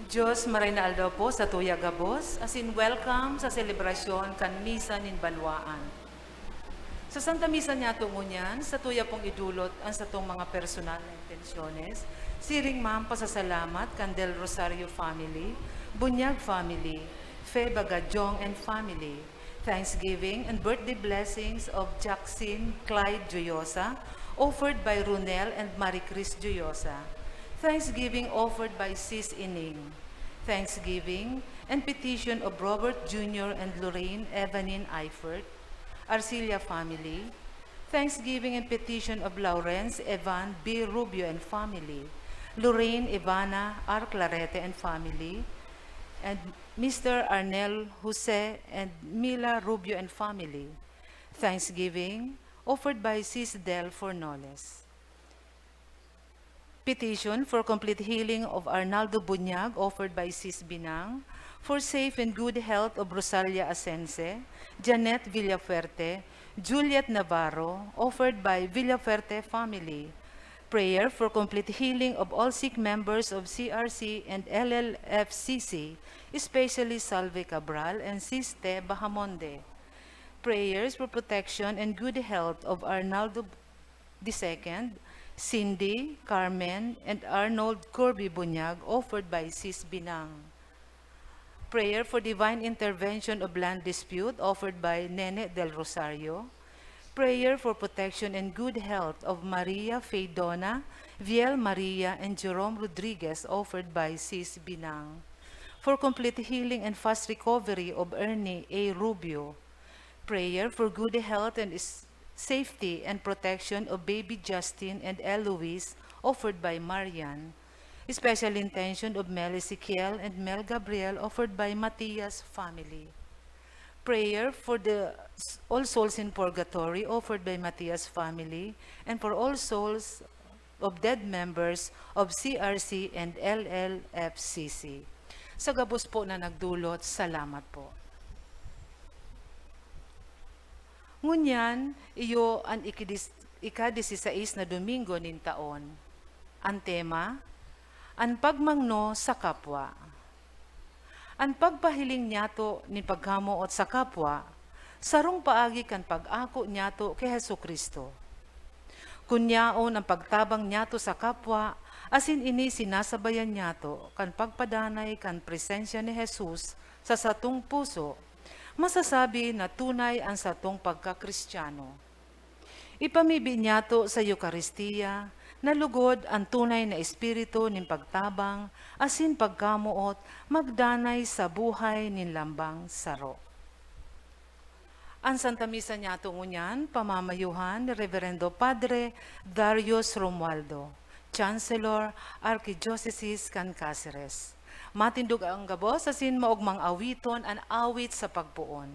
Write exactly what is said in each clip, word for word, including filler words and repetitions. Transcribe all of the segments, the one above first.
Dios, maray na aldaw po sa tuya gabos, asin welcome sa selebrasyon kan Misa nin Banwaan. Sa Santa Misa niyato ngunyan, sa tuya pong idulot an satong mga personal na intensyones, siring man pasasalamat kan Del Rosario family, Bunyag family, Fe Bagajong and family, thanksgiving and birthday blessings of Jackson Clyde Joyosa, offered by Runel and Marie Chris Joyosa. Thanksgiving offered by Sis Ining. Thanksgiving and petition of Robert Junior and Lorraine Evelyn Eifert, Arcilla family. Thanksgiving and petition of Lawrence Evan B Rubio and family, Lorraine Ivana R Clarete and family, and Mister Arnel Jose and Mila Rubio and family. Thanksgiving offered by Sis Del Fornoles. Petition for complete healing of Arnaldo Bunyag, offered by Sis Binang. For safe and good health of Rosalia Asense, Janet Villafuerte, Juliet Navarro, offered by Villafuerte family. Prayer for complete healing of all sick members of C R C and L L F C C, especially Salve Cabral and Sis Te Bahamonde. Prayers for protection and good health of Arnaldo the second, Cindy, Carmen, and Arnold Corby Bunyag, offered by Sis Binang. Prayer for divine intervention of land dispute, offered by Nene Del Rosario. Prayer for protection and good health of Maria Faydona, Viel Maria, and Jerome Rodriguez, offered by Sis Binang. For complete healing and fast recovery of Ernie A Rubio. Prayer for good health and is-, safety and protection of baby Justin and Eloise, offered by Marian. Special intention of Mel Ezekiel and Mel Gabriel, offered by Matias family. Prayer for the s-, all souls in purgatory, offered by Matias family, and for all souls of dead members of C R C and L L F C C. Sa gabos po na nagdulot, salamat po. Ngunyan, iyo an ikidis-, ika-disisais na Domingo nin taon. An tema, an pagmangno sa kapwa. An pagpahiling niyato nin pagkamoot sa kapwa, sarong paagi kan pag-ako niyato ki Jesu-Cristo. Kun yaon an pagtabang niyato sa kapwa, asin ini sinasabayan niyato kan pagpadanay kan presensya ni Jesus sa satong puso, masasabi na tunay an satong pagka-Cristiano. Ipamibi niyato sa Eukaristia na lugod an tunay na espiritu nin pagtabang asin pagkamoot magdanay sa buhay nin lambang saro. An Santa Misa niyato ngunyan, pamamayohan ni Reverendo Padre Darius Romualdo, Chancellor, Archdiocese kan Caceres. Matindog an gabos asin maogmang awiton an awit sa pagpoon.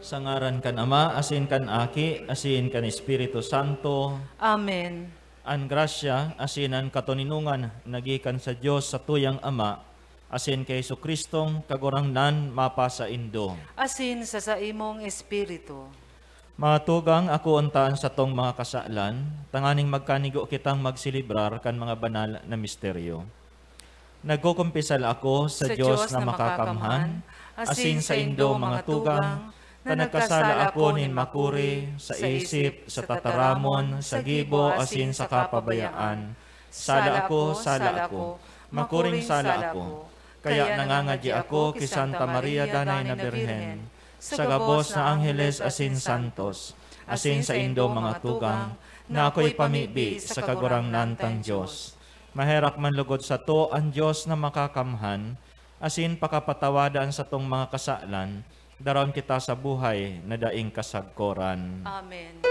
Sa ngaran kan Ama, asin kan Aki, asin kan Espiritu Santo. Amen. An grasya asin an katoninongan na gikan sa Dios satuyang Ama, asin ki Jesu-Cristong Kagurangnan mapasaindo. Asin sa saimong espiritu. Mga tugang, akoon ta an satong mga kasalan, tanganing magkanigo kitang magselebrar kan mga banal na misteryo. Nagkukumpisal ako sa Sa Diyos Diyos na na makakamhan, makakamhan, asin asin sa saindo, mga tugang, na nagkasala ako nin makuri, sa isip, sa tataramon, sa gibo, asin sa kapabayaan. Sala ako, sala ako, makuring sala ako. Kaya nangangadyi ako ki Santa Maria, Danay na Birhen, sa gabos na angheles asin santos, asin saindo, mga tugang, na akoy pamibi sa Kagurangnan tang Diyos. Maherak man lugod sato an Diyos na makakamhan, asin pakapatawada an satong mga kasalan, daraon kita sa buhay na daing kasagkoran. Amen.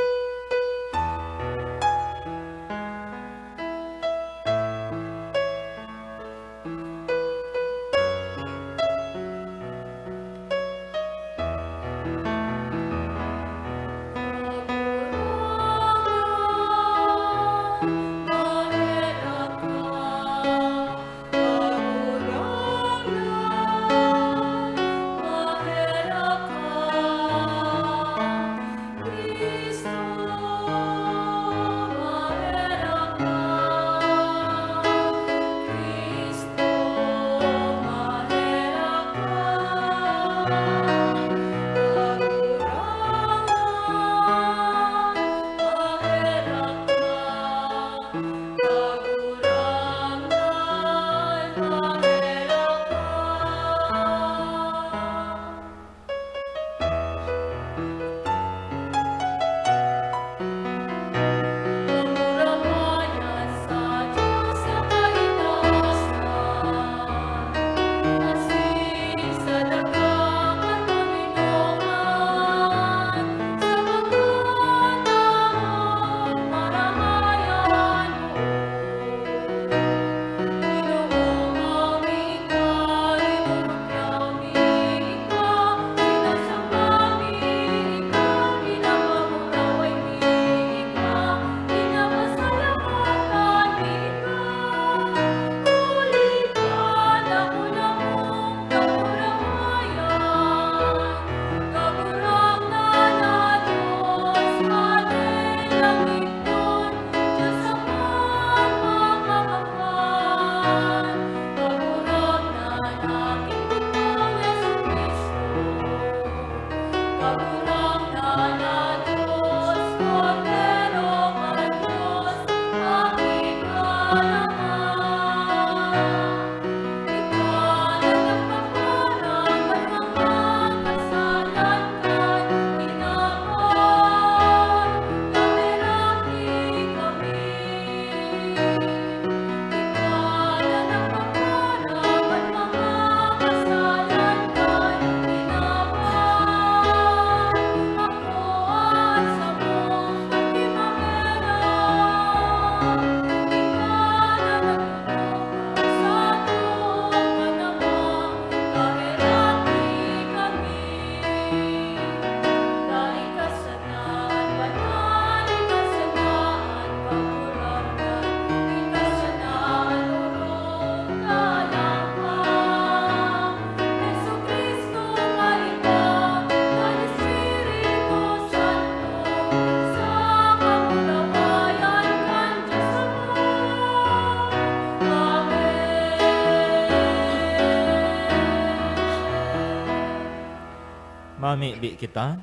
Mamibi kita.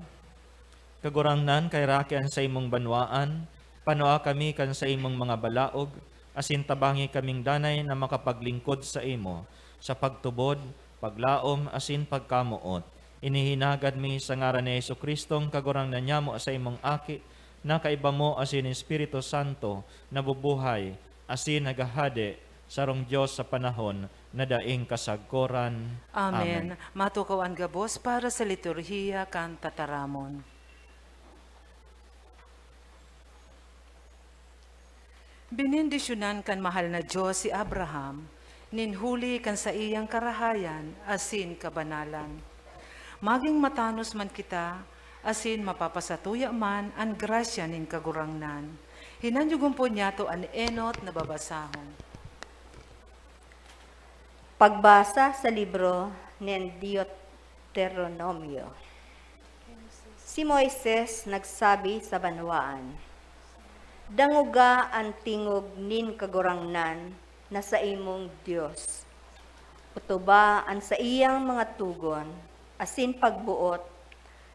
Kagurangnan, kaheraki an saimong banwaan, panua kami kan saimong mga balaog, asin tabangi kaming danay na makapaglingkod saimo sa pagtubod, paglaom, asin pagkamoot. Ini hinagad mi sa ngaran ni Jesu-Cristong Kagurangnan nyamo, saimong Aki, na kaiba mo asin Espiritu Santo, nabubuhay asin naghahade, sarong Dios sa panahon na daing kasagkoran. Amen. Amen. Matukaw an gabos para sa liturhiya kan tataramon. Benendisyonan kan mahal na Dios si Abraham, nin huli kan saiyang karahayan asin kabanalan. Magin matanos man kita, asin mapapasatuya man an grasya nin Kagurangnan. Hinanyugon po niyato an enot na babasahon. Pagbasa sa libro nin Deuteronomio. Si Moises nagsabi sa banwaan, "Dangoga an tingog nin Kagurangnan na saimong Dios. Otoba an saiyang mga togon asin pagboot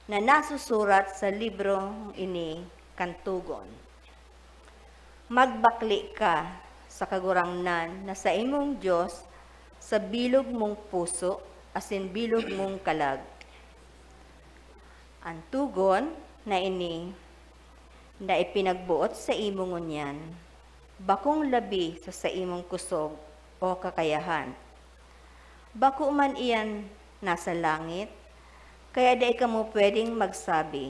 na nasusurat sa librong ini kan togon." Magbakle ka sa Kagurangnan na saimong Dios sa bilog mong puso asin bilog mong kalag. An togon na ini na ipinagboot saimo ngunyan, bakong labi sa saimong kusog o kakayahan. Bako man iyan nasa langit, kaya dai kamo pwedeng magsabi,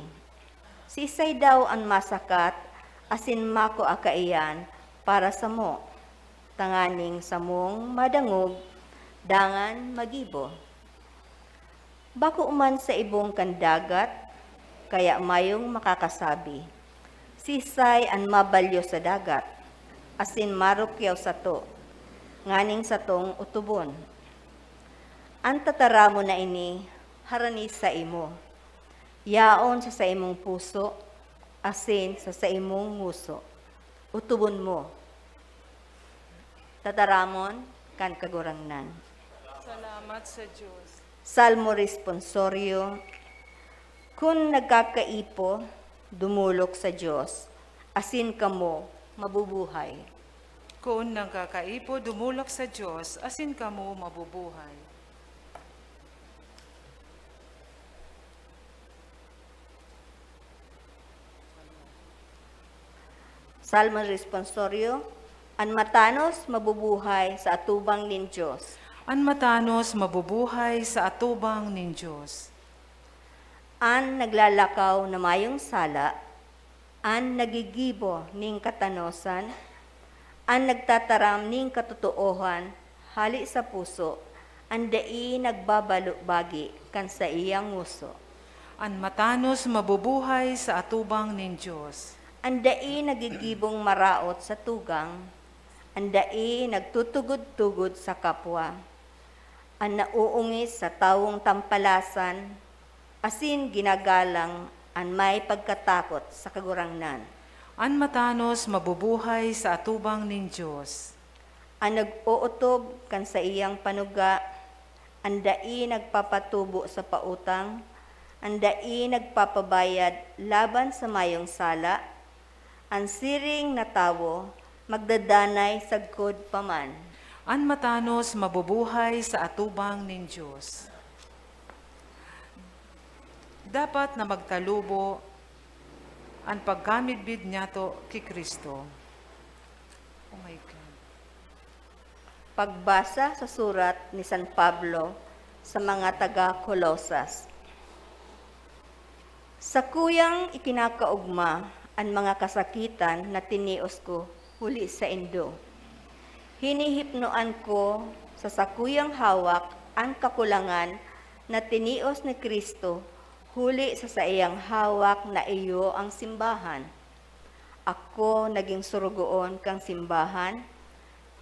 "Siisay daw an masakat asin makua kaiyan para samo, tanganing samong madangog dangan magibo?" Bako man sa ibong kan dagat, kaya mayong makakasabi, "Siisay an mabalyo sa dagat, asin marukyaw sato, nganing satong otobon?" An tataramon na ini harani saimo, yaon sa saimong puso asin sa saimong ngoso. Otobon mo. Tataramon kan Kagurangnan. Salamat sa Dios. Salmo Responsorio. Kun nagkakaipo, dumolok sa Dios, asin kamo mabubuhay. Kun nagkakaipo, dumolok sa Dios, asin kamo mabubuhay. Salmo Responsorio. An matanos mabubuhay sa atubang nin Dios. An matanos mabubuhay sa atubang nin Dios. An naglalakaw na mayong sala, an nagigibo nin katanosan, an nagtataram nin katotoohan hale sa puso, an dai nagbabalubagi kan saiyang ngoso. An matanos mabubuhay sa atubang nin Dios. An dai nagigibong maraot sa tugang, an dai nagtutugod-tugod sa kapwa, an nauungis sa tawong tampalasan, asin ginagalang an may pagkatakot sa Kagurangnan. An matanos mabubuhay sa atubang nin Dios. An nag-ootob kan saiyang panuga, an dai nagpapatubo sa pautang, an dai nagpapabayad laban sa mayong sala, an siring na tawo magdadanay sagkod pa man. An matanos mabubuhay sa atubang nin Dios. Dapat na magtalubo an pagkamidbid niyato ki Cristo. Oh my God. Pagbasa sa surat ni San Pablo sa mga taga Colosas. Sakuyang ikinakaogma an mga kasakitan na tinios ko huli saindo. Hinihipnoan ko sa sakuyang hawak an kakulangan na tinios ni Cristo huli sa saiyang hawak na iyo ang simbahan. Ako naging sorogoon kan simbahan,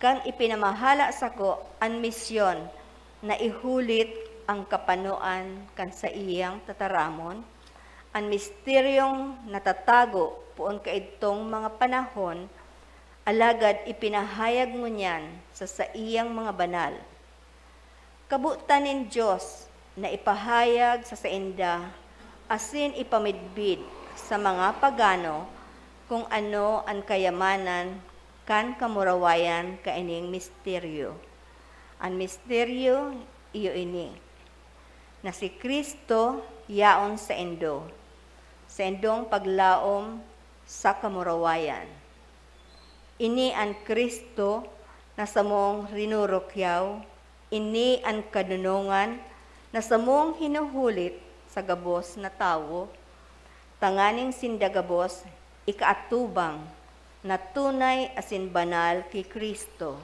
kan ipinamahala sako an misyon na ihulit an kapanoan kan saiyang tataramon, an misteryong natatago poon kaidtong mga panahon, alagad ipinahayag ngunyan sa saiyang mga banal. Kabotan nin Dios na ipahayag sa sainda asin ipamidbid sa mga pagano kun ano an kayamanan kan kamurawayan kaining misteryo. An misteryo iyo ini, na si Cristo yaon saindo, saindong paglaom sa kamurawayan. Ini an Cristo na samong rinurukyaw, ini an kadonongan na samong hinuhulit sa gabos na tawo, tanganing sinda gabos ikaatubang na tunay asin banal ki Cristo.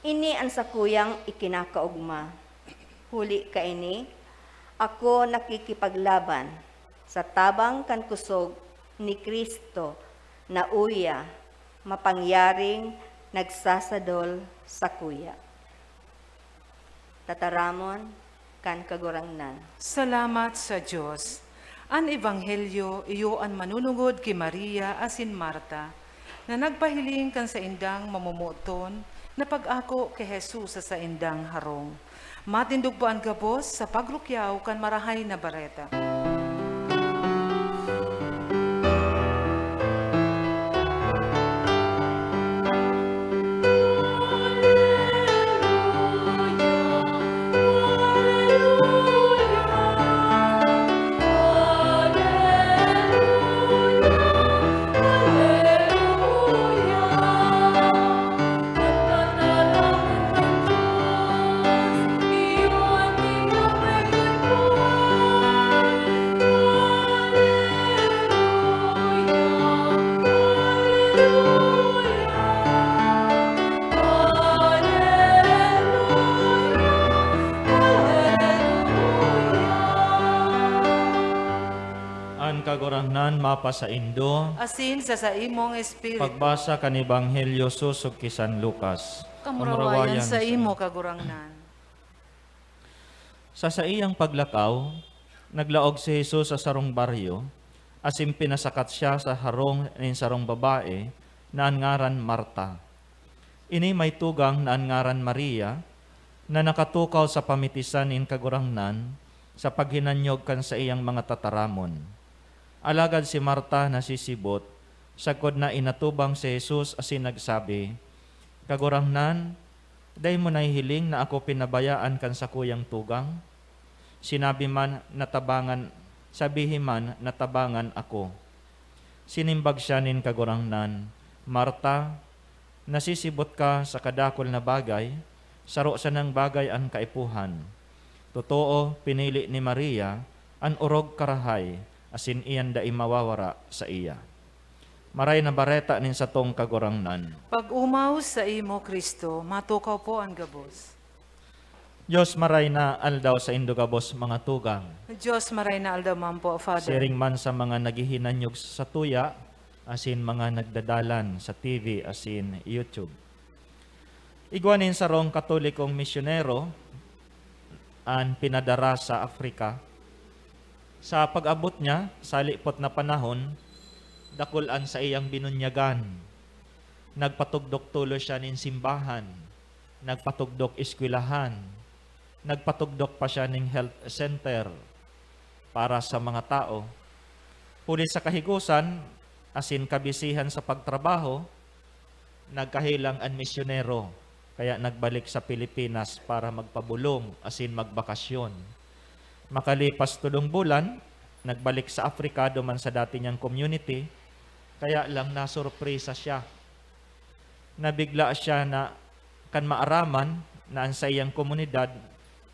Ini an sakuyang ikinakaogma. Huli kaini, ako nakikipaglaban sa tabang kan kusog ni Cristo na uya mapangyaring nagsasadol sakuya. Tataramon kan Kagurangnan. Salamat sa Dios. An Ebanghelyo, iyo an manunungod ki Maria asin Marta, na nagpahiling kan saindang mamomoton na pag-ako ki Jesus sa saindang harong. Matindog po an gabos sa pagrukyaw kan Marahay na Bareta. An Kagurangnan mapasaindo. Asin sa saimong espiritu. Pagbasa kan Ebanghelyo sosog ki San Lucas. Kamurawayan sa imo, Kagurangnan. Sa saiyang paglakaw, naglaog si Jesus sa sarong baryo, asin pinasakat siya sa harong nin sarong babae na an ngaran Marta. Ini may tugang na an ngaran Maria, na nakatukaw sa pamitisan nin Kagurangnan sa paghinanyog kan saiyang mga tataramon. Alagad si Marta nasisibot, sagkod na inatubang si Jesus asin nagsabi, "Kagurangnan, dai mo nahihiling na ako pinabayaan kan sakuyang tugang? Sinabi man na tabangan, sabihi man na tabangan ako." Sinimbag siya nin Kagurangnan, "Marta, nasisibot ka sa kadakul na bagay, saro sanang bagay an kaipuhan. Totoo, pinili ni Maria an orog karahay, asin iyan dai mawawara saiya." Maray na Bareta nin satong Kagurangnan. Pag-omaw saimo, Cristo, matukaw po an gabos. Dios, maray na aldaw saindo gabos, mga tugang. Dios, maray na aldaw man po, Father. Siring man sa mga naghihinanyog sa satuya, asin mga nagdadalan sa T V asin YouTube. Igwa nin sarong Katolikong misyonero an pinadara sa Africa. Sa pag-abot niya, sa lipot na panahon, dakul an saiyang binunyagan. Nagpatugdok tolos siya nin simbahan, nagpatugdok eskwelahan, nagpatugdok pa siya nin health center para sa mga tao. Huli sa kahigosan asin kabisihan sa pagtrabaho, nagkahelang an misyonero, kaya nagbalik sa Pilipinas para magpabolong asin magbakasyon. Makalipas tolong bulan, nagbalik sa Africa duman sa dati niyang community, kaya lang nasurpresa siya. Nabigla siya na kan maaraman na an saiyang komunidad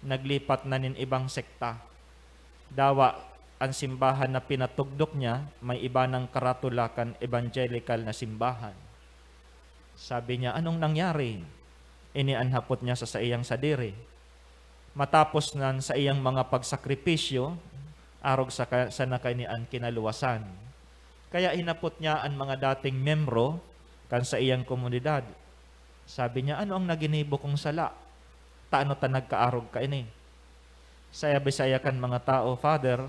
naglipat na nin ibang sekta. Dawa, an simbahan na pinatugdok niya may iba nang karatula kan ebangelical na simbahan. Sabi niya, "Anong nangyari?" Ini an hapot niya sa saiyang sadiri. Matapos nan saiyang mga pagsakripisyo, arog sa ka-, sana kaini an kinaluwasan. Kaya hinapot niya an mga dating miyembro kan saiyang komunidad. Sabi niya, "Ano ang naginibo kong sala? Tano ta nagkaarog kaini?" Saya Bisaya kan mga tao, "Father,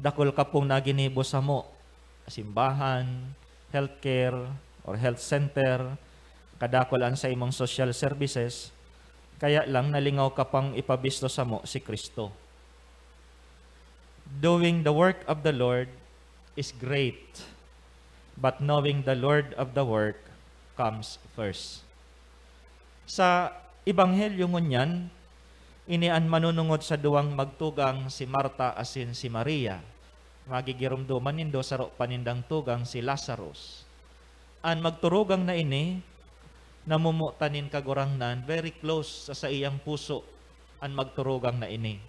dakul ka pong naginibo samo, simbahan, healthcare, or health center, kadakul an sa imong social services, kaya lang nalingaw ka pang ipabisto samo si Cristo." Doing the work of the Lord is great, but knowing the Lord of the work comes first. Sa Ebanghelyo ngunyan, ini an manunungod sa duwang magtugang, si Marta asin si Maria. Magigiromdoman nindo, saro pa nindang tugang si Lazarus. An magturugang na ini, namomotan nin Kagurangnan, very close sa saiyang puso an magturugang na ini.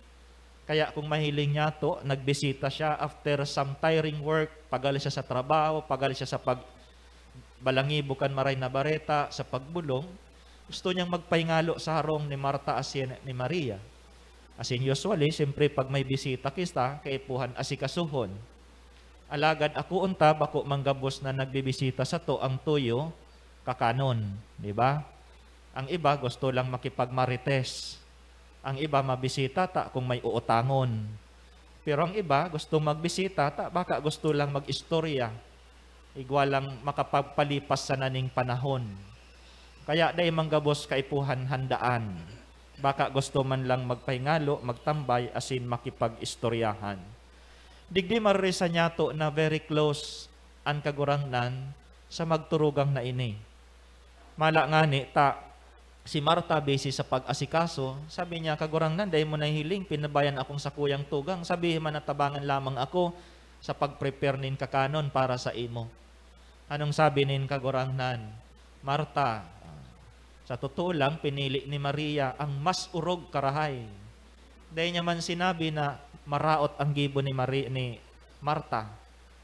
Kaya kung mahiling niya to, nagbisita siya after some tiring work, pag-alis siya sa trabaho, pag-alis siya sa pag-, balangibo kan Maray na Bareta, sa pagbolong, gusto niyang magpahingalo sa harong ni Marta asin ni Maria. Asin usually, siyempre, pag may bisita kita, kaipuhan asikasuhon. Alagad ako unta, bako man gabos na nagbibisita sato ang tuyo, kakanon, di ba? Ang iba gusto lang makipagmarites. Ang iba mabisita ta kung may uutangon. Pero ang iba, gusto magbisita, ta baka gusto lang mag-istorya. Igwa lang makapagpalipas sana ning panahon. Kaya dai man gabos kaipuhan handaan. Baka gusto man lang magpahingalo, magtambay, asin makipag-istoryahan. Digdi maririsan niyato na very close an Kagurangnan sa magturugang na ini. Mala ngani ta, si Marta busy sa pag-asikaso, sabi niya, "Kagurangnan, dai mo nahihiling, pinabayaan akong sakuyang tugang. Sabihi man na tabangan lamang ako sa pag-prepare nin kakanon para saimo." Anong sabi nin Kagurangnan? "Marta, sa totoo lang, pinili ni Maria ang mas orog karahay." Dai niya man sinabi na maraot ang gibo ni Mari-, ni Marta.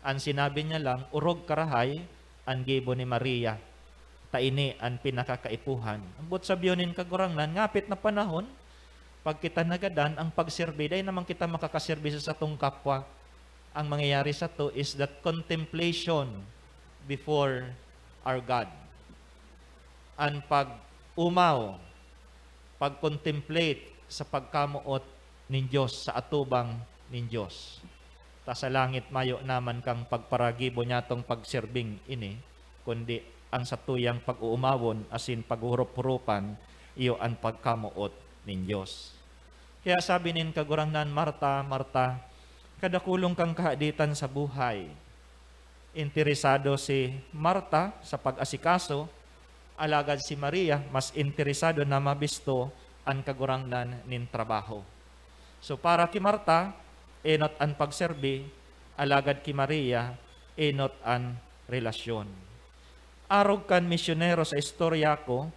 An sinabi niya lang, orog karahay an gibo ni Maria. Ta ini an pinakakaipuhan. Ambot sabihon nin Kagurangnan, ngapit na panahon, pag kita nagadan, ang pagserbi, dai naman kita makakaserbi sa satong kapwa. Ang mangyayari sato is that contemplation before our God. An pag-umaw, pag-contemplate sa pagkamoot nin Dios, sa atubang nin Dios. Ta sa langit mayo naman kang pagparagibo niyatong pagserbing ini, kundi ang satuyang pag-uumawon asin paghurup-hurupan, iyo an pagkamoot nin Dios. Kaya sabi nin Kagurangnan, "Marta, Marta, kadakulong kang kahaditan sa buhay." Interesado si Marta sa pag-asikaso, alagad si Maria mas interesado na mabisto an Kagurangnan nin trabaho. So, para ki Marta, enot an pagserbi, alagad ki Maria, enot an relasyon. Arog kan misyonero sa istorya ko,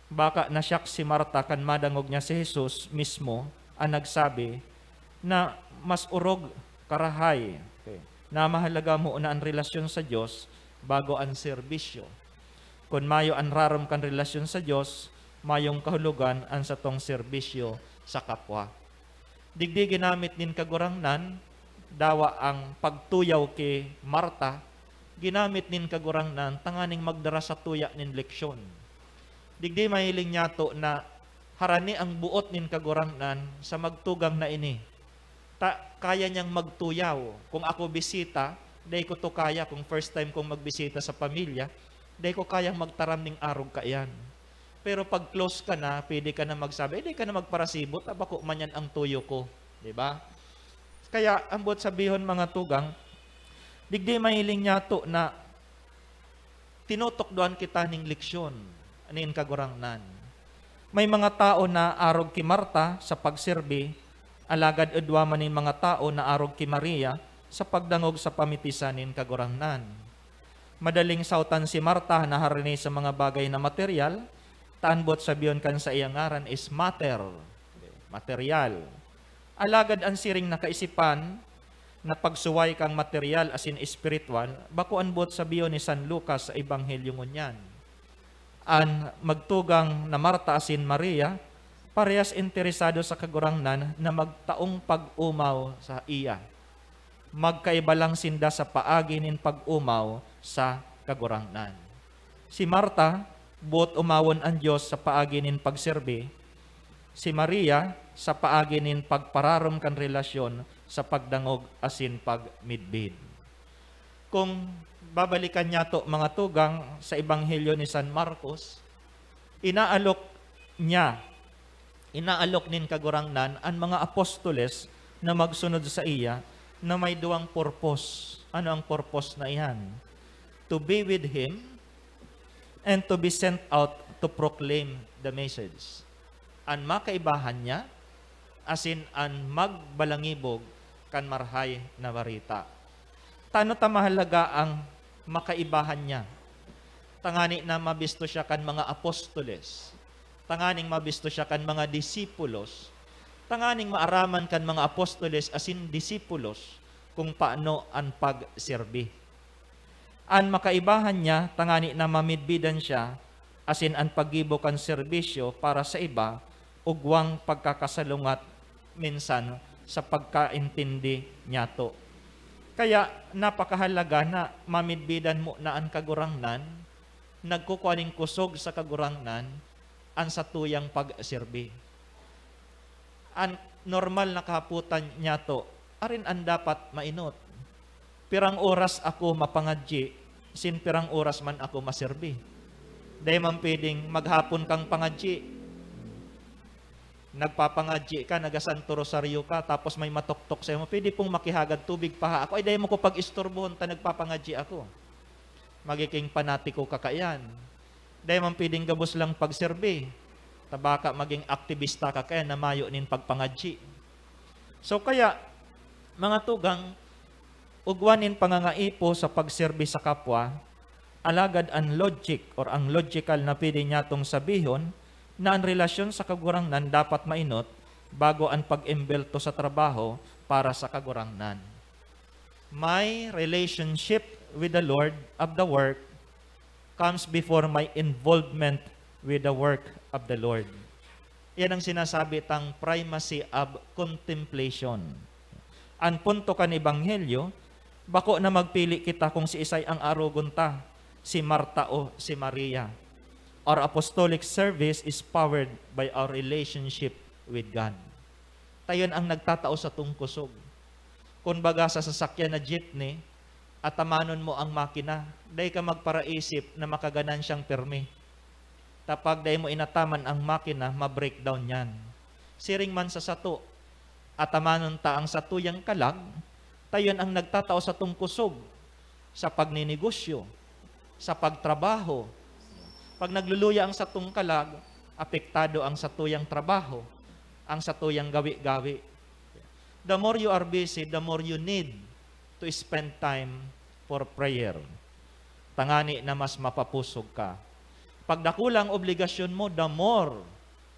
baka nasyak si Marta kan madangog niya si Jesus mismo an nagsabi na mas orog karahay, okay, na mahalaga muna an relasyon sa Dios bago an serbisyo. Kun mayo an rarom kan relasyon sa Dios, mayong kahulogan an satong serbisyo sa kapwa. Digdi ginamit nin Kagurangnan, dawa ang pagtuyaw ki Marta, ginamit nin Kagurangnan tanganing magdara sa tuya nin leksyon. Digdi mahiling niyato na harani ang boot nin Kagurangnan sa magtugang na ini. Ta, kaya niyang magtuyaw. Kung ako bisita, dai ko to kaya. Kung first time kong magbisita sa pamilya, dai ko kayang magtaram ning arog kaiyan. Pero pag close ka na, pwede ka na magsabi, "Eh, dai ka na magparasibo, ta bako man yan ang tuyo ko." Di ba? Kaya, ambot sabihon, mga tugang, digdi mahiling niyato na tinutukdoan kita ning leksyon nin Kagurangnan. May mga tawo na arog ki Marta sa pagserbi, alagad idwa man nin mga tawo na arog ki Maria sa pagdangog sa pamitisan nin Kagurangnan. Madaling sautan si Marta na harani sa mga bagay na materyal, ta an boot sabihon kan saiyang ngaran is matter, materyal. Alagad an siring na kaisipan na pagsuway kan materyal asin espiritual, bako an boot sabihon ni San Lucas sa Ebanghelyo ngunyan. An magtugang na Marta asin Maria, parehas interesado sa Kagurangnan na magtaong pag-omaw saiya. Magkaiba lang sinda sa paagi nin pag-omaw sa Kagurangnan. Si Marta, boot omawon an Dios sa paagi nin pagserbi, si Maria, sa paagi nin pagpararom kan relasyon sa pagdangog asin pagmidbid. Kung babalikan niyato, mga tugang, sa Ebanghelyo ni San Marcos, inaalok niya, inaalok nin Kagurangnan an mga apostoles na magsunod saiya na may duwang purpose. Ano ang purpose na iyan? To be with Him and to be sent out to proclaim the message. An makaibahan niya, asin an magbalangibog kan Marahay na Bareta. Tano ta mahalaga ang makaibahan niya? Tangani na mabisto siya kan mga apostoles, tanganing mabisto siya kan mga disipulos, tanganing maaraman kan mga apostoles asin disipulos kung paano an pagserbi. An makaibahan niya, tangani na mamidbidan siya, asin an paggibo kan serbisyo para sa iba, ugwang pagkakasalungat minsan sa pagkaintindi niyato. Kaya napakahalaga na mamidbidan mo na an Kagurangnan, nagkukua nin kusog sa Kagurangnan an satuyang pagserbi. An normal na kahapotan niyato, arin an dapat mainot. Pirang oras ako mapangadyi, sin pirang oras man ako maserbi. Dai man pwedeng maghapon kang pangadyi. Nagpapangadyi ka, nagasanto rosaryo ka, tapos may matuktok sa'yo, pwede pong makihagad tubig pa ha ako. Ay, dai mo ko pag-istorbohon ta nagpapangadyi ako. Magiging panatiko ka kaiyan. Dai man pwedeng gabos lang pagserbi. Ta baka maging aktibista ka kaiyan na mayo nin pagpangadyi. So kaya, mga tugang, ugwa nin pangangaipo sa pagserbi sa kapwa, alagad an logic or ang logical na pwede niyatong sabihon na an relasyon sa Kagurangnan dapat mainot bago an pag-embelto sa trabaho para sa Kagurangnan. My relationship with the Lord of the work comes before my involvement with the work of the Lord. Yan ang sinasabi tang primacy of contemplation. An punto kan Ebanghelyo, bako na magpili kita kung siisay ang arogon ta, si Marta o si Maria. Our apostolic service is powered by our relationship with God. Ta yon ang nagtatao satong kusog. Kun baga sa sasakyan na jeepney, atamanon mo ang makina, dai ka magparaisip na makaganan siyang pirmi. Ta pag dai mo inataman ang makina, ma-breakdown yan. Siring man sa sato, atamanon ta ang satuyang kalag, ta yon ang nagtatao satong kusog sa pagninegosyo, sa pagtrabaho. Pag nagluluya ang satong kalag, apektado ang satuyang trabaho, ang satuyang gawi-gawi. The more you are busy, the more you need to spend time for prayer. Tangani na mas mapapusog ka. Pag dakula ang obligasyon mo, the more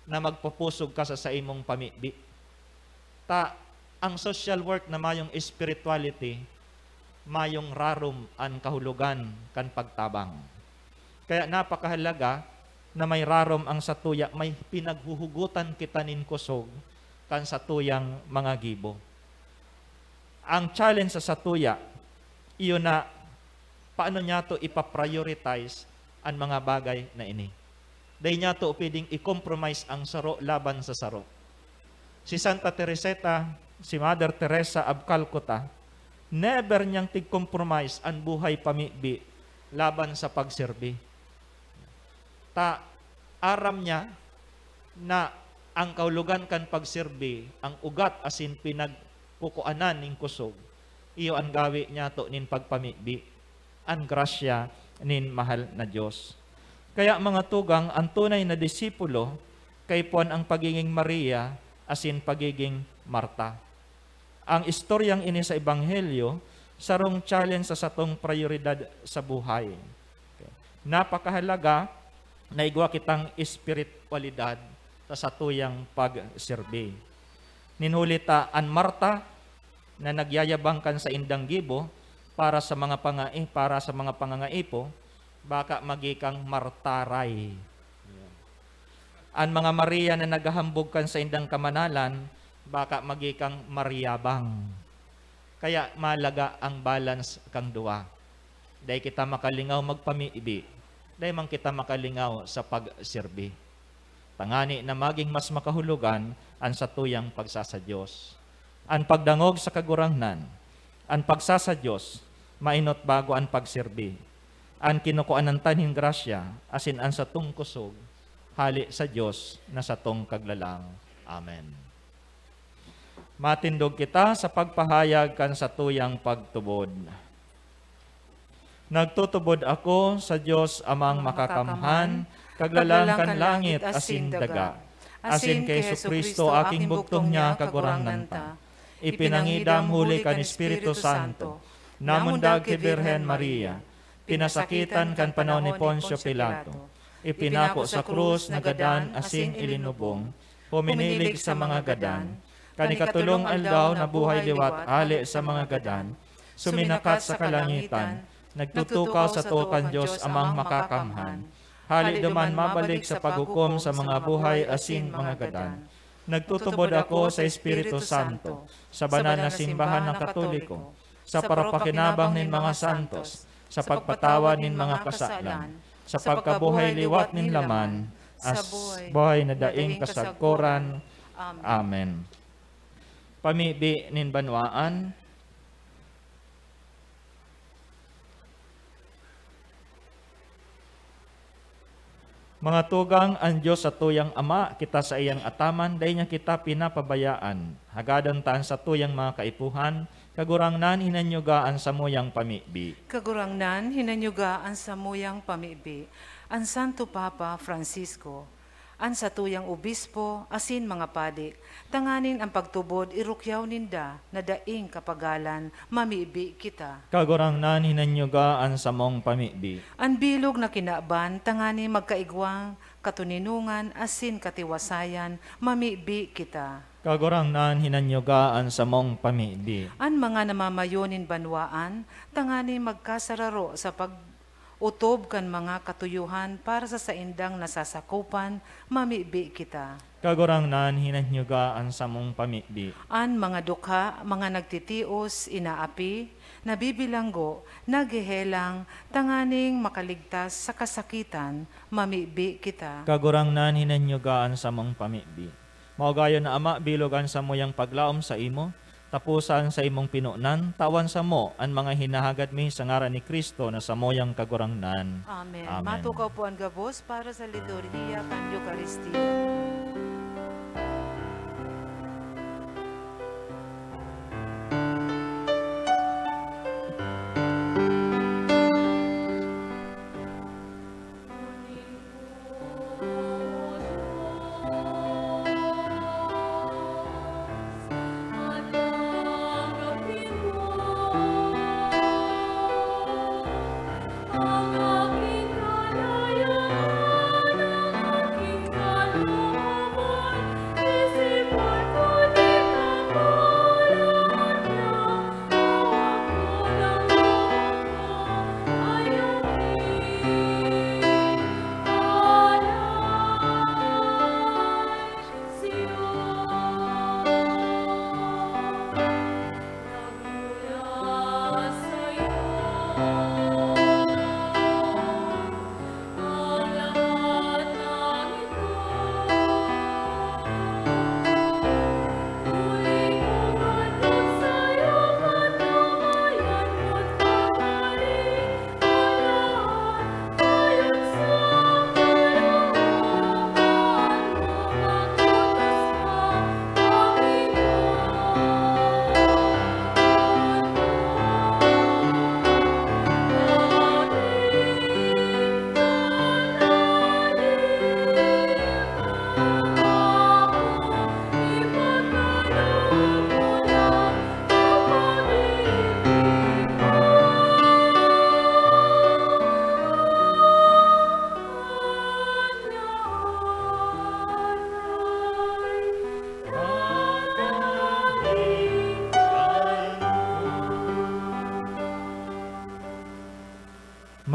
na magpapusog ka sa saimong pamibi. Ta, ang social work na mayong spirituality, mayong rarom an kahulogan kan pagtabang. Kaya napakahalaga na may rarom ang satuya, may pinaghuhugutan kita nin kusog kan satuyang mga gibo. Ang challenge sa satuya, iyo na paano niyato ipa-prioritize an mga bagay na ini. Dai niyato pwedeng i-compromise ang saro laban sa saro. Si Santa Teresita, si Mother Teresa of Calcutta, never niyang tig-compromise an buhay pamibi laban sa pagserbi. Ta, aram niya na ang kahulogan kan pagserbi, ang ugat asin pinagkukuanan nin kusog, iyo an gawi niyato nin pagpamibi, an grasya nin mahal na Dios. Kaya, mga tugang, an tunay na disipulo, kaipuhan an pagiging Maria asin pagiging Marta. Ang istoryang ini sa Ebanghelyo, sarong challenge sa satong prayoridad sa buhay. Okay. Napakahalaga na igwa kitang espiritualidad sa satuyang pagserbi. Nin huli ta, an Marta na nagyayabang kan saindang gibo para sa mga pangai-, para sa mga pangangaipo, baka magikang martaray. An mga Maria na naghahambog kan saindang kamanalan, baka magikang mayabang. Kaya malaga ang balance kang duwa. Dai kita makalingaw magpamibi, dai man kita makalingaw sa pagserbi. Tangani na magin mas makahulogan an satuyang pagsasadiyos. An pagdangog sa Kagurangnan, an pagsasadiyos, mainot bago an pagserbi. An kinukuanan ta nin grasya, asin an satong kusog, hale sa Dios na satong Kaglalang. Amen. Matindog kita sa pagpahayag kan satuyang pagtubod. Nagtutubod ako sa Dios Amang Makakamhan, Kaglalang kan langit asin daga, asin ki Jesu-Cristo, aking bugtong niya, Kagurangnan ta. Ipinangidam huli kan Espiritu Santo, namundag ki Birhen Maria, pinasakitan kan panahon ni Poncio Pilato, ipinako sa krus, nagadan asin ilinubong, huminilig sa mga gadan. Kan ikatolong aldaw, nabuhay liwat hale sa mga gadan, suminakat sa kalangitan, nagtutukaw sa too kan Dios Amang Makakamhan. Hale duman mabalik sa paghukom sa mga buhay asin mga gadan. Nagtutubod ako sa Espiritu Santo, sa banal na simbahan na Katoliko, sa parapakinabang nin mga santos, sa pagpatawad nin mga kasalan, sa pagkabuhay liwat nin laman, as buhay na daing kasagkoran. Amen. Pamibi nin banwaan. Mga tugang, an Dios satuyang Ama, kita saiyang ataman, dai niya kita pinapabayaan. Hagadon ta an satuyang mga kaipuhan, Kagurangnan, hinanyuga an samuyang pamibi. Kagurangnan, hinanyuga an samuyang pamibi. An Santo Papa Francisco, an satuyang obispo asin mga padi, tanganing an pagtubod irukyaw ninda na daing kapagalan, mamibi kita. Kagurangnan, hinanyuga an samong pamibi. An bilog na kinaban, tanganing magkaigwang katoninongan asin katiwasayan, mamibi kita. Kagurangnan, hinanyuga an samong pamibi. An mga namamayo nin banwaan, tanganing magkasararo sa pag-otob kan mga katuyohan para sa saindang nasasakopan, mamibi kita. Kagurangnan, hinanyuga an samong pamibi. An mga dukha, mga nagtitios, inaapi, nabibilanggo, naghehelang, tanganing makaligtas sa kasakitan, mamibi kita. Kagurangnan, hinanyuga an samong pamibi. Maugayon na Ama, bilog an samuyang paglaom saimo, taposa an saimong pinonan, tawan samo an mga hinahagad mi sa ngaran ni Cristo na samuyang Kagurangnan. Amen. Amen. Matukaw po an gabos para sa liturhiya kan Eukaristia.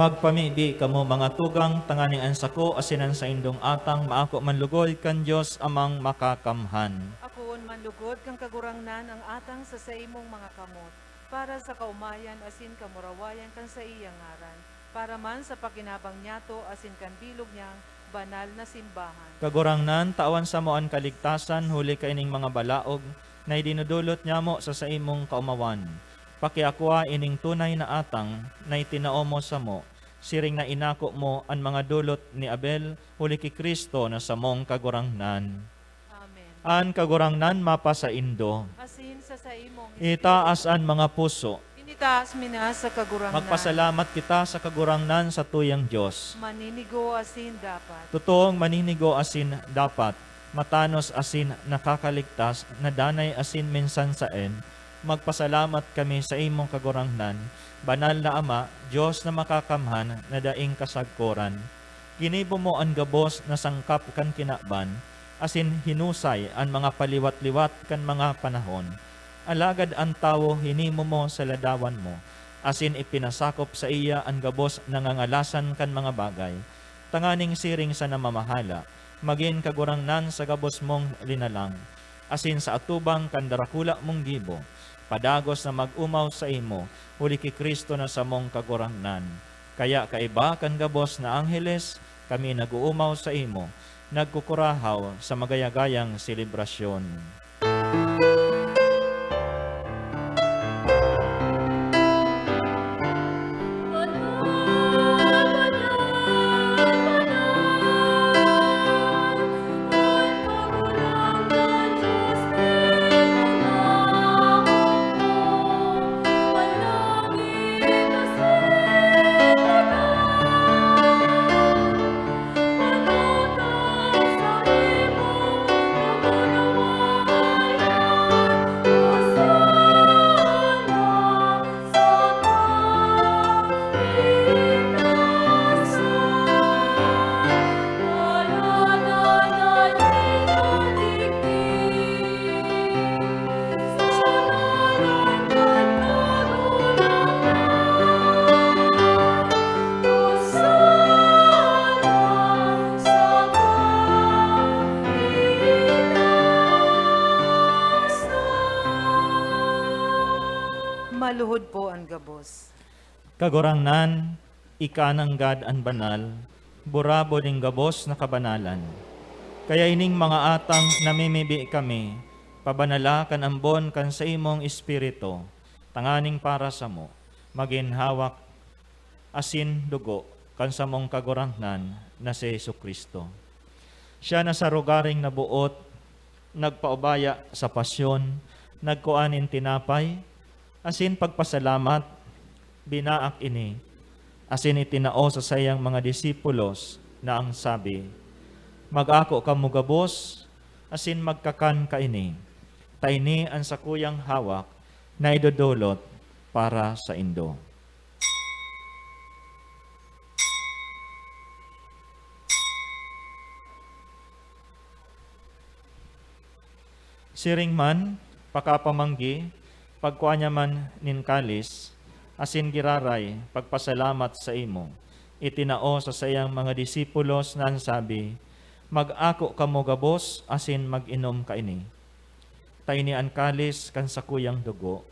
Magpamibi kamo, mga tugang, tanganing an sako asin an saindong atang maako man lugod kan Dios Amang Makakamhan. Akoon man lugod kan Kagurangnan an atang sa saimong mga kamot, para sa kaomayan asin kamurawayan kan saiyang ngaran, para man sa pakinabang niyato asin kan bilog niyang banal na simbahan. Kagurangnan, tawan samo an kaligtasan huli kaining mga balaog na idinodolot nyamo sa saimong kaomawan. Pakiakua ining tunay na atang na itinao mo samo, siring na inako mo an mga dolot ni Abel huli ki Cristo na samong Kagurangnan. Amen. An Kagurangnan mapasaindo. Asin sa saimong Itaas an mga puso. Initaas mi na sa Kagurangnan. Magpasalamat kita sa Kagurangnan, satuyang Dios. Maninigo asin dapat. Totoong maninigo asin dapat, matanos asin nakakaligtas, na danay asin minsan saen, magpasalamat kami sa imong Kagurangnan, Banal na Ama, Dios na makakamhan na daing kasagkoran. Ginibo mo an gabos na sangkap kan kinaban, asin hinusay an mga paliwat-liwat kan mga panahon. Alagad an tawo hinimo mo sa ladawan mo, asin ipinasakop saiya an gabos na ngangalasan kan mga bagay, tanganing siring sa namamahala, magin kagurangnan sa gabos mong linalang, asin sa atubang kan darakula mong gibo, padagos na mag-omaw saimo, huli ki Cristo na samong Kagurangnan. Kaya kaiba kan gabos na angheles, kami nag-oomaw saimo, nagkukurahaw sa magayagayang selebrasyon. Maluhod po an gabos. Kagurangnan, ika nanggad an banal, burabod nin gabos na kabanalan. Kaya ining mga atang namimibi kami, pabanala kan ambon kan saimong Espiritu, tanganing para samo, magin hawak asin dugo kan samong Kagurangnan na si Jesu-Cristo. Siya na sa rogaring naboot, nagpaubaya sa pasyon, nagkua nin tinapay, asin pagpasalamat, binaak ini, asin itinao sa saiyang mga disipulos na ang sabi, "Mag-ako kamo gabos, asin magkakan kaini, ta ini an sakuyang hawak na idodolot para saindo." Siring man, pakapamanggi, pagkua niya man nin kalis, asin giraray, pagpasalamat saimo, itinao sa saiyang mga disipulos na an sabi, "Mag-ako kamo gabos asin mag-inom kaini. Ta ini an kalis kan sakuyang dugo,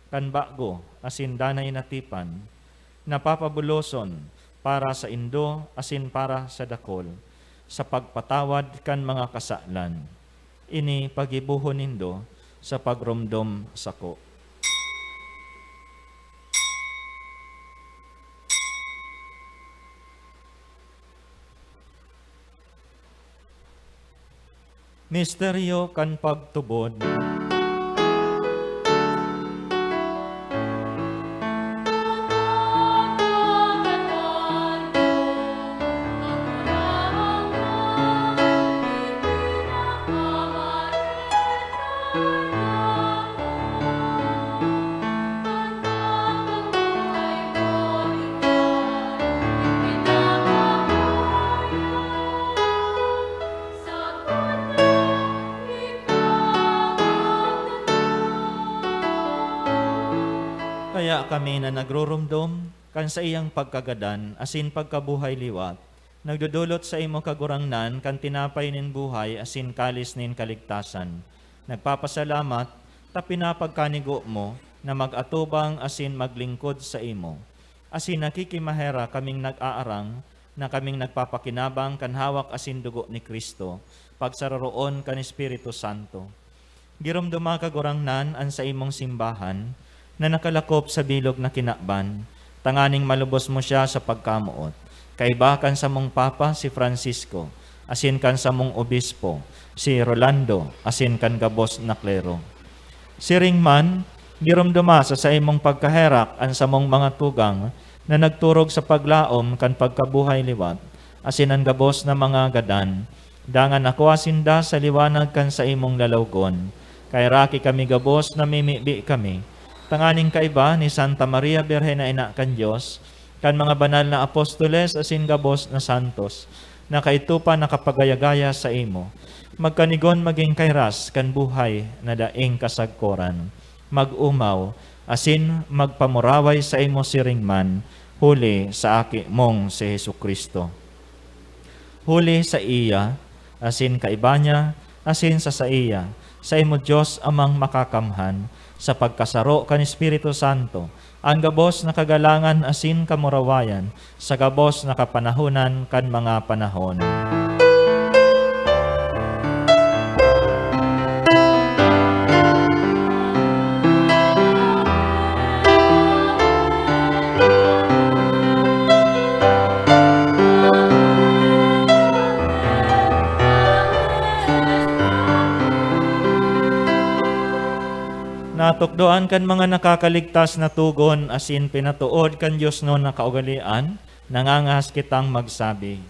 kan bago asin danay na tipan, na papabuloson para saindo asin para sa dakul, sa pagpatawad kan mga kasalan. Ini paggibohon nindo sa pagromdom sako." Misteryo kan pagtubod. Kaya kami na nagruromdom kan saiyang pagkagadan asin pagkabuhay liwat, nagdodolot saimo, Kagurangnan, kan tinapay nin buhay asin kalis nin kaligtasan. Nagpapasalamat ta pinapagkanigo mo na mag-atubang asin maglingkod saimo. Asin nakikimaherak kaming nag-aarang na kaming nagpapakinabang kan hawak asin dugo ni Cristo, pagsaroroon kan Espiritu Santo. Giromdoma, Kagurangnan, an saimong simbahan na nakalakop sa bilog na kinaban, tanganing malubos mo siya sa pagkamoot, kaiba kan samong Papa, si Francisco, asin kan samong Obispo, si Rolando, asin kan gabos na klero. Siring man, giromdoma sa saimong pagkaherak an samong mga tugang na nagturog sa paglaom kan pagkabuhay liwat, asin an gabos na mga gadan, dangan nakua sinda sa liwanag kan saimong lalawgon. Kaheraki kami gabos, namimibi kami, tanganing kaiba ni Santa Maria Birhen na Ina kan Dios, kan mga banal na apostoles asin gabos na santos, na kaidto pa nakapagaya-gaya saimo, magkanigon magin kairas kan buhay na daing kasagkoran. Mag-omaw, asin magpamuraway saimo siring man, huli sa Aki mong si Jesu-Cristo. Huli saiya, asin kaiba niya, asin sa saiya, saimo, Dios Amang Makakamhan, sa pagkasaro kan Espiritu Santo, an gabos na kagalangan asin kamurawayan sa gabos na kapanahonan kan mga panahon. Natukdoan kan mga nakakaligtas na togon asin pinatood kan diosnon na kaugalean, nangangahas kitang magsabi.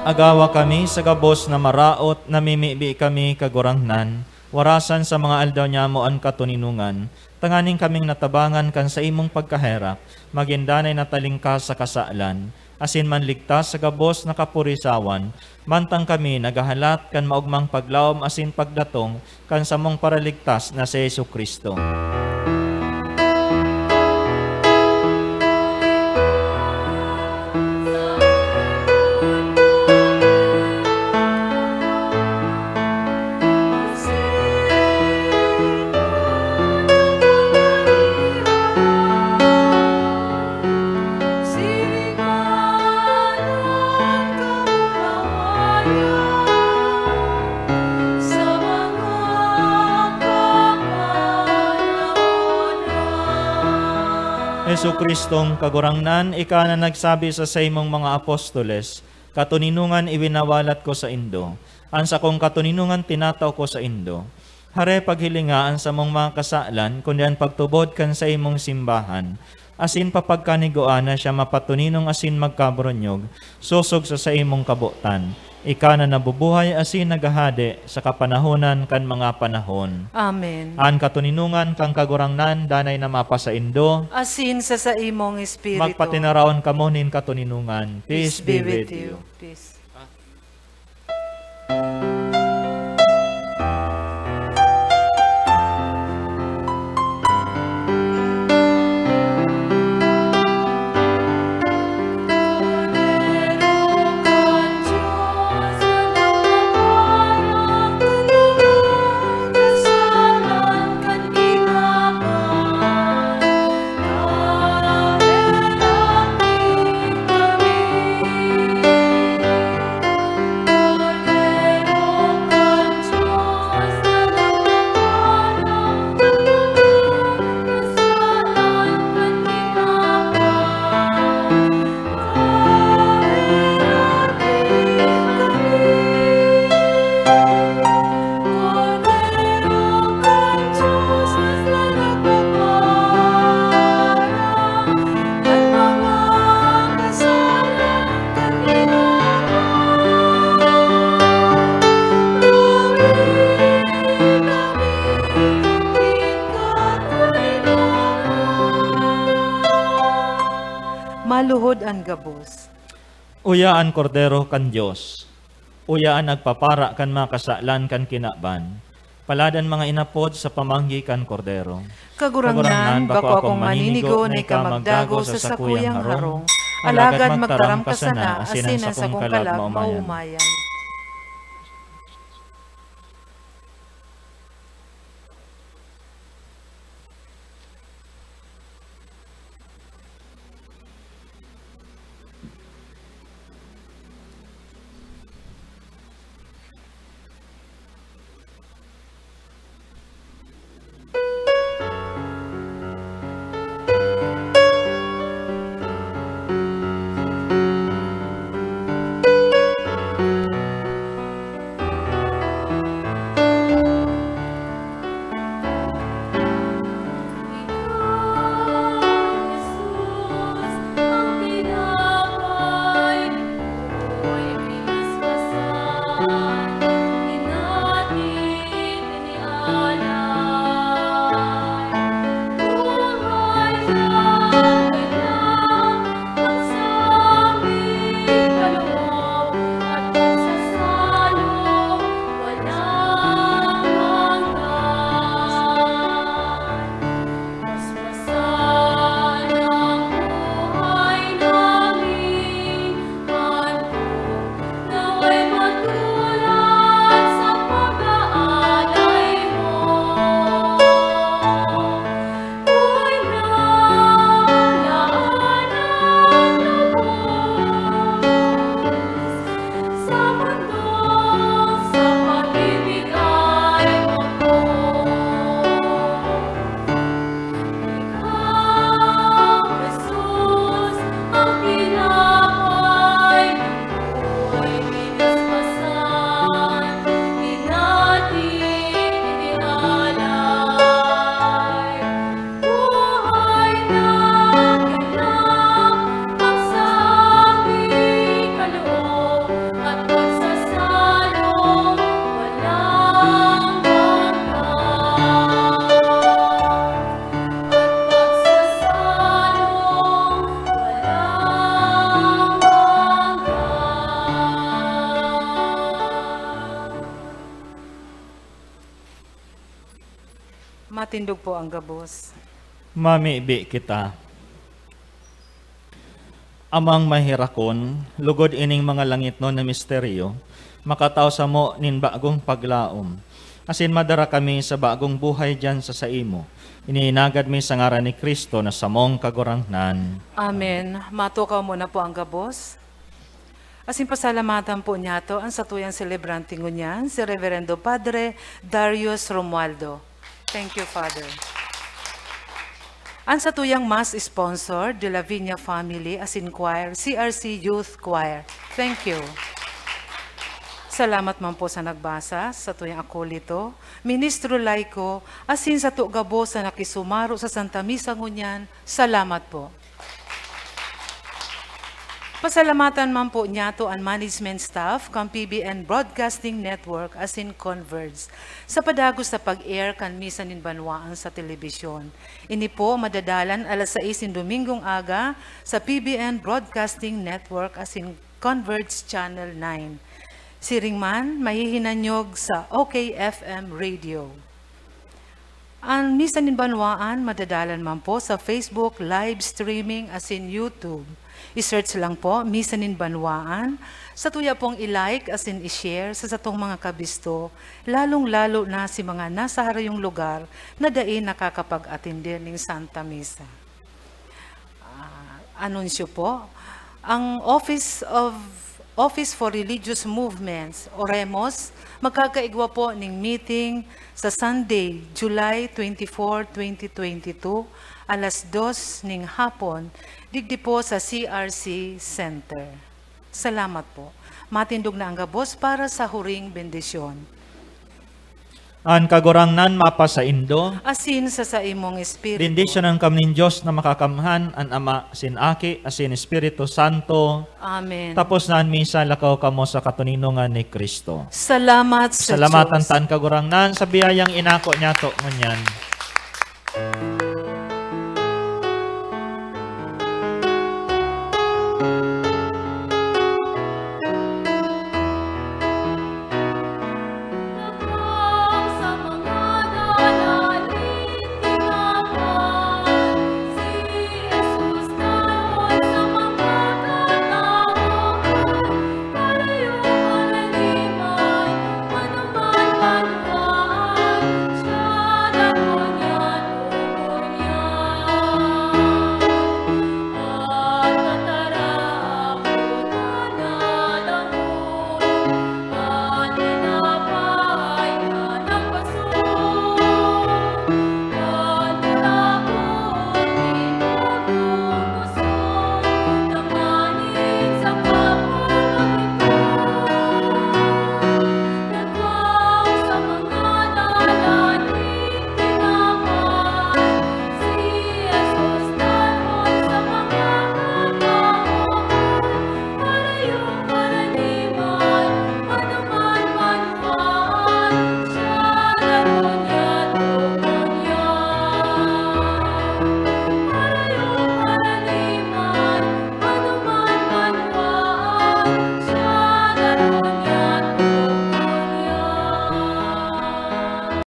Agawa kami sa gabos na maraot, namimibi kami, Kagurangnan, warasan sa mga aldaw nyamo an katoninongan, tanganing kaming natabangan kan saimong pagkaherak, magin danay na talingkas sa kasalan, asin manligtas sa gabos na kapurisawan, mantang kami naghahalat kan maogmang paglaom asin pagdatong kan samong Paraligtas na si Jesu-Cristo. Jesu-Cristong Kagurangnan, ika na nagsabi sa saimong mga apostoles, "Katoninongan iwinawalat ko saindo, an sakong katoninongan tinatao ko saindo." Hare, paghilinga an samong mga kasalan, kundi an pagtubod kan saimong simbahan, asin papagkanigua na siya mapatoninong asin magkaburunyog, sosog sa saimong kabotan. Ika na nabubuhay asin naghahade sa kapanahonan kan mga panahon. Amen. An katoninongan kan Kagurangnan danay na mapasaindo. Asin sa saimong espiritu. Magpatinaraon kamo nin katoninongan. Peace be with you. Peace. Maluhod an gabos. Uya an Kordero kan Dios. Uya an nagpapara kan mga kasalan kan kinaban. Palad an mga inapod sa pamanggi kan Kordero. Kagurangnan, bako akong maninigo na ika magdagos sa sakuyang harong, alagad magtaram ka sana, asin an sakong kalag maumayan. Tindog po ang gabos. Mamibi kita. Amang maherakon, lugod ining mga langitnon na misteryo, makatao samo nin bagong paglaom, asin madara kami sa bagong buhay diyan sa saimo. Ininagad mi sa ngaran ni Cristo na samong Kagurangnan. Amen. Matukaw mo na po ang gabos. Asin pasalamatan po niyato an satuyang selebrante ngunyan, si Reverendo Padre Darius Romualdo. Thank you, Father. An satuyang mass sponsor, De La Viña Family asin Choir, C R C Youth Choir. Thank you. Salamat man po sa nagbasa, satuyang akolito, ministro laiko, asin sato gabos na nakisumaro sa Santa Misa ngunyan. Salamat po. Pasalamatan man po niyato an management staff kan P B N Broadcasting Network asin Converge sa padagos na pag-air kan Misa nin Banwaan sa telebisyon. Ini po madadalan alas sais nin Domingong aga sa P B N Broadcasting Network asin Converge Channel nine. Siring man, mahihinanyog sa O K F M Radio. An Misa nin Banwaan madadalan man po sa Facebook live streaming asin YouTube. I-search lang po, Misa nin Banwaan. Satuya pong i-like asin i-share sa satong mga kabisto, lalong-lalo na si mga nasa harayong lugar na dai nakakapag-atender nin Santa Misa. Ah, anunsyo po, ang Office of, Office for Religious Movements, OREMOS, magkakaigwa po ning meeting sa Sunday, July twenty-four, twenty twenty-two, alas dos ning hapon, digdi po sa C R C Center. Salamat po. Matindog na ang gabos para sa huring bendisyon. An Kagurangnan mapasaindo. Asin sa saimong espiritu. Bendisyonan kamo nin Dios na Makakamhan, an Ama, asin Aki, asin Espiritu Santo. Amen. Tapos na an misa, lakaw kamo sa katoninongan ni Cristo. Salamat sa Salamatan Dios. Ta an Kagurangnan sa biyayang inako niyato ngunyan.